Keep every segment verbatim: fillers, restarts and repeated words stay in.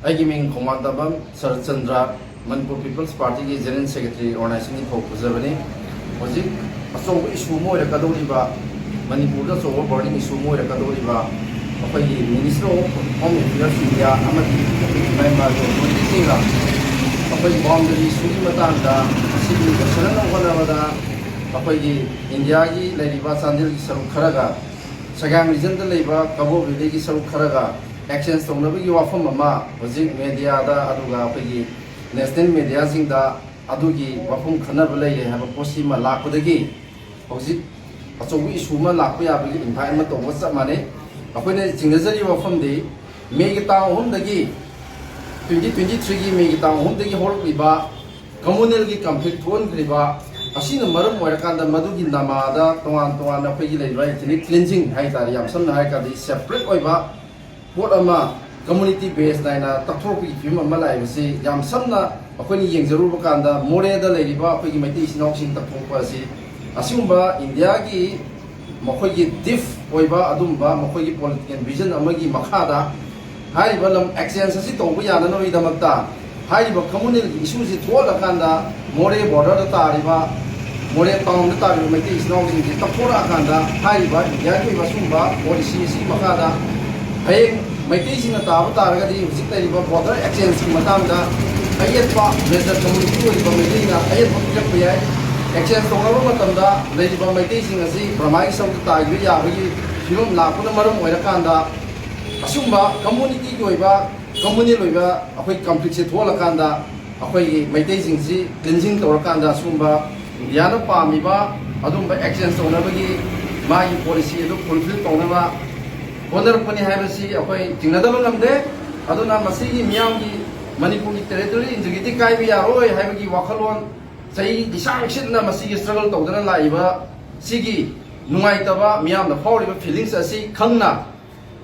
ꯑꯩꯒꯤ ꯃꯤꯡ ꯈꯣꯡꯃꯥꯟꯇꯥꯕꯝ ꯁꯔꯠ ꯆꯟꯗ꯭ꯔ, ꯃꯅꯤꯄꯨꯔ ꯄꯤꯄꯜꯁ ꯄꯥꯔꯇꯤꯒꯤ ꯖꯦꯅꯔꯦꯜ ꯁꯦꯀ꯭ꯔꯦꯇꯔꯤ ꯑꯣꯔꯒꯅꯥꯏꯖꯦꯁꯟꯒꯤ ꯊꯧ ꯄꯨꯖꯕꯅꯤ꯫ ꯍꯧꯖꯤꯛ ꯑꯆꯧꯕ ꯏꯁꯨ ꯑꯃ ꯑꯣꯏꯔꯛꯀꯗꯧꯔꯤꯕ, ꯃꯅꯤꯄꯨꯔꯗ ꯑꯆꯧꯕ ꯕꯔꯅꯤꯡ ꯏꯁꯨ ꯑꯃ ꯑꯣꯏꯔꯛꯀꯗꯧꯔꯤꯕ ꯑꯩꯈꯣꯏꯒꯤ minister of home affairs India ꯑꯃꯗꯤ ꯑꯩꯈꯣꯏꯒꯤ ꯃꯌꯥꯟꯃꯥꯔꯒꯤ ꯑꯣꯊꯣꯔꯤꯇꯤꯁꯤꯡꯒ ꯑꯩꯈꯣꯏ ꯕꯥꯎꯟꯗꯔꯤ ꯏꯁꯨꯒꯤ ꯃꯇꯥꯡꯗ, ꯃꯁꯤꯕꯨ ꯂꯣꯏꯁꯤꯟꯅꯕ ꯍꯣꯠꯅꯕꯗ ꯑꯩꯈꯣꯏꯒꯤ ꯏꯟꯗꯤꯌꯥꯒꯤ ꯂꯩꯔꯤꯕ ꯆꯥꯟꯗꯦꯜꯒꯤ ꯁꯔꯨꯛ ꯈꯔꯒ ꯁꯒꯥꯡ ꯔꯤꯖꯟꯗ ꯂꯩꯕ ꯀꯕꯣ ꯚꯦꯂꯤꯒꯤ ꯁꯔꯨꯛ ꯈꯔꯒ ꯑꯦꯛꯁꯆꯦꯟꯖ ꯇꯧꯅꯕꯒꯤ ꯋꯥꯐꯝ ꯑꯃ ꯍꯧꯖꯤꯛ ꯃꯦꯗꯤꯌꯥꯗ ꯑꯗꯨꯒ ꯑꯩꯈꯣꯏꯒꯤ ꯅꯦꯁꯅꯦꯜ ꯃꯦꯗꯤꯌꯥꯁꯤꯡꯗ ꯑꯗꯨꯒꯤ ꯋꯥꯐꯝ ꯈꯟꯅꯕ ꯂꯩꯔꯦ ꯍꯥꯏꯕ ꯄꯣꯠꯁꯤꯃ ꯂꯥꯛꯄꯗꯒꯤ ꯍꯧꯖꯤꯛ ꯑꯆꯧꯕ ꯏꯁꯨ ꯑꯃ ꯂꯥꯛꯄ ꯌꯥꯕꯒꯤ ꯏꯟꯚꯥꯏꯠ ꯑꯃ ꯇꯧꯕ ꯆꯞ ꯃꯥꯟꯅꯩ꯫ ꯑꯩꯈꯣꯏꯅ ꯆꯤꯡꯅꯖꯔꯤꯕ ꯋꯥꯐꯝꯗꯤ ꯃꯦꯒꯤ ꯇꯥꯡ ꯑꯍꯨꯝꯗꯒꯤ, ꯇ꯭ꯋꯦꯟꯇꯤ ꯇ꯭ꯋꯦꯟꯇꯤ ꯊ꯭ꯔꯤꯒꯤ ꯃꯦꯒꯤ ꯇꯥꯡ ꯑꯍꯨꯝꯗꯒꯤ ꯍꯧꯔꯛꯂꯤꯕ ꯀꯝꯃꯨꯅꯦꯜꯒꯤ ꯀꯟꯐ꯭ꯂꯤꯛ ꯊꯣꯛꯍꯟꯈ꯭ꯔꯤꯕ ꯑꯁꯤꯅ ꯃꯔꯝ ꯑꯣꯏꯔꯀꯥꯟꯗ ꯃꯗꯨꯒꯤ ꯅꯃꯥꯗ ꯇꯣꯉꯥꯟ ꯇꯣꯉꯥꯟꯅ ꯑꯩꯈꯣꯏꯒꯤ ꯂꯩꯔꯤꯕ ꯏꯊꯅꯤꯛ ꯀ꯭ꯂꯤꯟꯖꯤꯡ ꯍꯥꯏ ꯇꯥꯔꯦ, ꯌꯥꯝ ꯁꯝꯅ ꯍꯥꯏꯔꯀꯥꯟꯗ ꯁꯦꯄꯔꯦꯠ ꯑꯣꯏꯕ ꯄꯣꯠ ꯑꯃ ꯀꯝꯃꯨꯅꯤꯇꯤ ꯕꯦꯁ ꯅꯥꯏꯅ ꯇꯛꯊꯣꯔꯛꯄꯒꯤ ꯐꯤꯕꯝ ꯑꯃ ꯂꯥꯛꯏꯕꯁꯤ ꯌꯥꯝ ꯁꯝꯅ ꯑꯩꯈꯣꯏꯅ ꯌꯦꯡꯖꯔꯨꯕ ꯀꯥꯟꯗ ꯃꯣꯔꯦꯗ ꯂꯩꯔꯤꯕ ꯑꯩꯈꯣꯏꯒꯤ ꯃꯩꯇꯩ ꯏꯆꯤꯟ ꯏꯅꯥꯎꯁꯤꯡ ꯇꯛꯊꯣꯛꯄ ꯑꯁꯤ ꯑꯁꯤꯒꯨꯝꯕ ꯏꯟꯗꯤꯌꯥꯒꯤ ꯃꯈꯣꯏꯒꯤ ꯗꯤꯞ ꯑꯣꯏꯕ ꯑꯗꯨꯝꯕ ꯃꯈꯣꯏꯒꯤ ꯄꯣꯂꯤꯇꯤꯀꯦꯜ ꯚꯤꯖꯟ ꯑꯃꯒꯤ ꯃꯈꯥꯗ ꯍꯥꯏꯔꯤꯕ ꯂꯝ ꯑꯦꯛꯁꯆꯦꯟꯖ ꯑꯁꯤ ꯇꯧꯕ ꯌꯥꯅꯅꯕꯒꯤꯗꯃꯛꯇ ꯍꯥꯏꯔꯤꯕ ꯀꯝꯃꯨꯅꯦꯜꯒꯤ ꯏꯁꯨꯁꯤ ꯊꯣꯛꯍꯜꯂꯀꯥꯟꯗ ꯃꯣꯔꯦ ꯕꯣꯔꯗꯔꯗ ꯇꯥꯔꯤꯕ, ꯃꯣꯔꯦ ꯇꯥꯎꯟꯗ ꯇꯥꯔꯤꯕ ꯃꯩꯇꯩ ꯏꯆꯤꯟ ꯏꯅꯥꯎꯁꯤꯡꯁꯤ ꯇꯛꯊꯣꯔꯛꯑꯀꯥꯟꯗ ꯍꯥꯏꯔꯤꯕ ꯏꯟꯗꯤꯌꯥꯒꯤ ꯑꯣꯏꯕ ꯁꯤꯒꯨꯝꯕ ꯄꯣꯂꯤꯁꯤ ꯑꯁꯤꯒꯤ ꯃꯈꯥꯗ ꯍꯌꯦꯡ ꯃꯩꯇꯩꯁꯤꯡꯅ ꯇꯥꯕ ꯇꯥꯔꯒꯗꯤ ꯍꯧꯖꯤꯛ ꯂꯩꯔꯤꯕ ꯕꯣꯔꯗꯔ ꯑꯦꯛꯁꯆꯦꯟꯖꯀꯤ ꯃꯇꯥꯡꯗ ꯑꯌꯦꯠꯄ ꯃꯦꯖꯔ ꯀꯝꯃꯨꯅꯤꯇꯤ ꯑꯣꯏꯔꯤꯕ ꯃꯩꯇꯩꯅ ꯑꯌꯦꯠꯄ ꯄꯤꯔꯛꯄ ꯌꯥꯏ꯫ ꯑꯦꯛꯁꯆꯦꯟꯖ ꯇꯧꯅꯕ ꯃꯇꯝꯗ ꯂꯩꯔꯤꯕ ꯃꯩꯇꯩꯁꯤꯡ ꯑꯁꯤ ꯕ꯭ꯔꯃꯥꯒꯤ ꯁꯔꯨꯛꯇ ꯇꯥꯈꯤꯕ ꯌꯥꯕꯒꯤ ꯐꯤꯕꯝ ꯂꯥꯛꯄꯅ ꯃꯔꯝ ꯑꯣꯏꯔꯀꯥꯟꯗ ꯑꯁꯤꯒꯨꯝꯕ ꯀꯝꯃꯨꯅꯤꯇꯤꯒꯤ ꯑꯣꯏꯕ, ꯀꯝꯃꯨꯅꯦꯜ ꯑꯣꯏꯕ ꯑꯩꯈꯣꯏ ꯀꯟꯐ꯭ꯂꯤꯛꯁꯦ ꯊꯣꯛꯍꯜꯂꯀꯥꯟꯗ ꯑꯩꯈꯣꯏꯒꯤ ꯃꯩꯇꯩꯁꯤꯡꯁꯤ ꯀ꯭ꯂꯤꯟꯖꯤꯡ ꯇꯧꯔꯀꯥꯟꯗ ꯑꯁꯤꯒꯨꯝꯕ ꯏꯟꯗꯤꯌꯥꯅ ꯄꯥꯝꯃꯤꯕ ꯑꯗꯨꯝꯕ ꯑꯦꯛꯁꯆꯦꯟꯖ ꯇꯧꯅꯕꯒꯤ ꯃꯥꯒꯤ ꯄꯣꯂꯤꯁꯤ ꯑꯗꯨ ꯐꯨꯜꯐꯤꯜ ꯇꯧꯅꯕ ꯍꯣꯠꯅꯔꯛꯄꯅꯤ ꯍꯥꯏꯕꯁꯤ ꯑꯩꯈꯣꯏ ꯆꯤꯡꯅꯗꯕ ꯉꯝꯗꯦ꯫ ꯑꯗꯨꯅ ꯃꯁꯤꯒꯤ ꯃꯤꯌꯥꯝꯒꯤ ꯃꯅꯤꯄꯨꯔꯒꯤ ꯇꯦꯔꯤꯇꯣꯔꯤ ꯏꯟꯇꯤꯒ꯭ꯔꯤꯇꯤ ꯀꯥꯏꯕ ꯌꯥꯔꯣꯏ ꯍꯥꯏꯕꯒꯤ ꯋꯥꯈꯜꯂꯣꯟ ꯆꯍꯤ ꯂꯤꯁꯥꯡ ꯁꯤꯠꯅ ꯃꯁꯤꯒꯤ ꯁ꯭ꯇ꯭ꯔꯒꯜ ꯇꯧꯗꯨꯅ ꯂꯥꯛꯏꯕ ꯁꯤꯒꯤ ꯅꯨꯡꯉꯥꯏꯇꯕ, ꯃꯤꯌꯥꯝꯅ ꯐꯥꯎꯔꯤꯕ ꯐꯤꯂꯤꯡꯁ ꯑꯁꯤ ꯈꯪꯅ,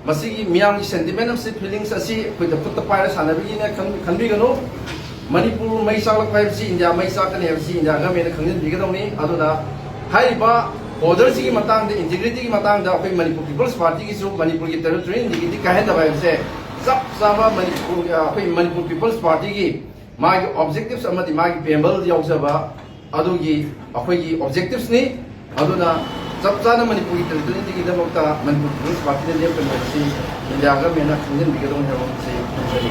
ꯃꯁꯤꯒꯤ ꯃꯤꯌꯥꯝꯒꯤ ꯁꯦꯟꯇꯤꯃꯦꯟ ꯑꯃꯁꯤ, ꯐꯤꯂꯤꯡꯁ ꯑꯁꯤ ꯑꯩꯈꯣꯏꯗ ꯈꯨꯠꯇ ꯄꯥꯏꯔ ꯁꯥꯟꯅꯕꯒꯤꯅꯦ ꯈꯟ-, ꯈꯟꯕꯤꯒꯅꯨ꯫ ꯃꯅꯤꯄꯨꯔ ꯃꯩ ꯆꯥꯛꯂꯛꯄ ꯍꯥꯏꯕꯁꯤ ꯏꯟꯗꯤꯌꯥ ꯃꯩ ꯆꯥꯛꯀꯅꯤ ꯍꯥꯏꯕꯁꯤ ꯏꯟꯗꯤꯌꯥ ꯒꯃꯦꯟꯅ ꯈꯪꯖꯤꯟꯕꯤꯒꯗꯧꯅꯤ꯫ ꯑꯗꯨꯅ ꯍꯥꯏꯔꯤꯕ ꯕꯣꯔꯗꯔꯁꯤꯒꯤ ꯃꯇꯥꯡꯗ, ꯏꯟꯇꯤꯒ꯭ꯔꯤꯇꯤꯒꯤ ꯃꯇꯥꯡꯗ ꯑꯩꯈꯣꯏ ꯃꯅꯤꯄꯨꯔ ꯄꯤꯄꯜꯁ ꯄꯥꯔꯇꯤꯒꯤꯁꯨ ꯃꯅꯤꯄꯨꯔꯒꯤ ꯇꯦꯔꯤꯇꯣꯔꯤꯌꯦꯜ ꯏꯟꯇꯤꯒ꯭ꯔꯤꯇꯤ ꯀꯥꯏꯍꯟꯗꯕ ꯍꯥꯏꯕꯁꯦ ꯆꯞ ꯆꯥꯕ ꯃꯅꯤꯄꯨꯔ, ꯑꯩꯈꯣꯏ ꯃꯅꯤꯄꯨꯔ ꯄꯤꯄꯜꯁ ꯄꯥꯔꯇꯤꯒꯤ ꯃꯥꯒꯤ ꯑꯣꯕꯖꯦꯛꯇꯤꯚꯁ ꯑꯃꯗꯤ ꯃꯥꯒꯤ ꯄ꯭ꯔꯤꯑꯦꯝꯕꯜ ꯌꯥꯎꯖꯕ ꯑꯗꯨꯒꯤ ꯑꯩꯈꯣꯏꯒꯤ ꯑꯣꯕꯖꯦꯛꯇꯤꯚꯁꯅꯤ꯫ ꯑꯗꯨꯅ ꯆꯞ ꯆꯥꯅ ꯃꯅꯤꯄꯨꯔꯒꯤ ꯇ꯭ꯔꯦꯗꯤꯁꯅꯦꯜꯒꯤꯗꯃꯛꯇ ꯃꯅꯤꯄꯨꯔ ꯄꯤꯄꯜꯁ ꯄꯥꯔꯇꯤꯅ ꯂꯦꯞꯀꯅꯤ ꯍꯥꯏꯕꯁꯤ ꯏꯟꯗꯤꯌꯥ ꯒꯚꯔꯟꯃꯦꯟꯅ ꯈꯪꯖꯤꯟꯕꯤꯒꯗꯧꯅꯤ ꯍꯥꯏꯕ ꯑꯃꯁꯤ ꯊꯝꯖꯔꯤ꯫